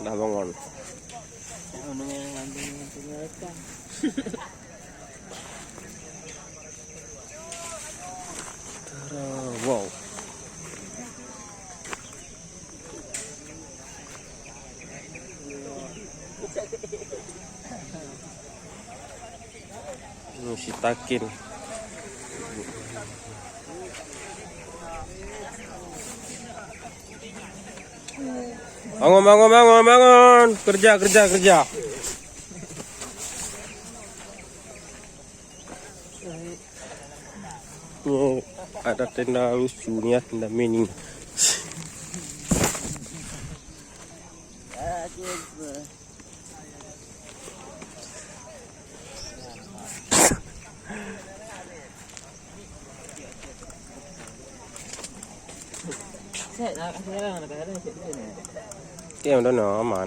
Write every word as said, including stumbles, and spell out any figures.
Dah bangun. Wow. Hmm, si Takin. Bangun, bangun, bangun, bangun. Kerja, kerja, kerja. Ni ada tenda lucu ni, ya, tenda mini. Tiang dah nama.